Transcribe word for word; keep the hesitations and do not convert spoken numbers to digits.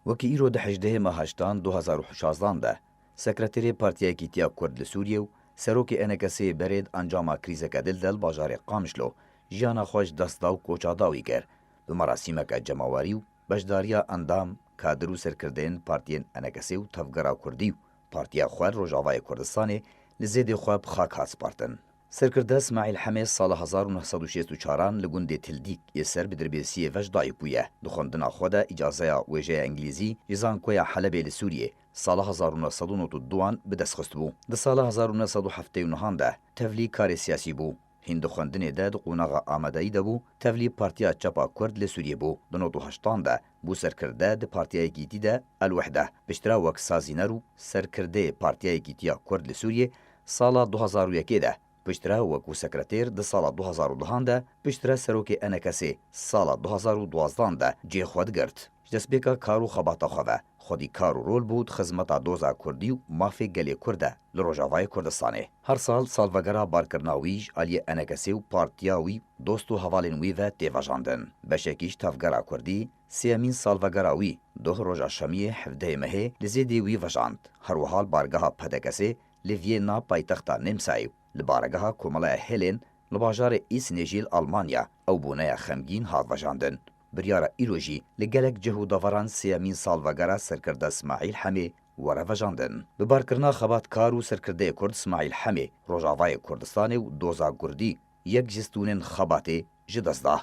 Wekî îro di hejdehê meha heştan du hezar û şazdan de Sekreterê Partiya Yekîtiya Kurd li Sûriyê û Serokê E N K S'ê berê di encama krîzeke dil de li bajarê Qamişlo jiyana xwe ji dest da û koça dawî kir. Bi merasîmeke cemawerî û beşdariya endam, kadir û serkirdeyên partiyên E N K S'ê û Tevgera Kurdî û Partiya xwe li Rojavayê Kurdistanê li zêdê xwe bi xak hat spartin. Serkirde Smaîl Hemê sala hezar û neh sed û şêst û çaran li gundê Tildîk yê ser bi dirbêsiyê ve ji dayik bûye. Di xwendina xwe de îcazeya wêjeya îngilîzî ji Zankoya Helebê li Sûriyê sala hezar û neh sed û nod û duan bi dest xistibû. Di sala hezar û neh sed û heftê û nehan de tevlî karê siyasî bû. Hîn di xwendinê de di qonaxa amadeyî de bû, tevlî Partiya Çepa Kurd li Sûriyê bû. Di nod û heştan de bû serkirde di Partiya Yekîtî de El Wehde, piştre wek sazîner û serkirdeyê Partiya Yekîtiya Kurd li Sûriyê sala du hezar û yekê de, piştre wekû sekreter di sala du hezar û dehan de, piştre serokê E N K S'ê sala du hezar û duazdan de cihê xwe digirt. Ji destpêka kar û xebata xwe ve, xwedî kar û rol bû di xizmeta doza Kurdî û mafê gelê Kurd de li Rojavayê Kurdistanê. Her sal salvegera barkirina wî ji aliyê E N K S'ê û partiya wî, dost û hevalên wî ve tê vejandin. Beşekî ji tevgera Kurdî sêyemîn salvegera wî doh roja şemiyê hevdehê mehê li zêdê wî vejand. Her wiha li bargeha P D K S'ê li Viyêna paytexta Nemsayê û li baregeha Komeleya Hêlên li bajarê Îsnê jî li Almanya ew boneya xemgîn hat vejandin. Biryara îro jî li gelek cih û deveran sêyemîn salvegera serkirde Smaîl Hemê were vejandin. Bi barkirina xebatkar û serkirdeyê Kurd Smaîl Hemê Rojavayê Kurdistanê û doza Kurdî yek ji stûnên xebatê ji dest da.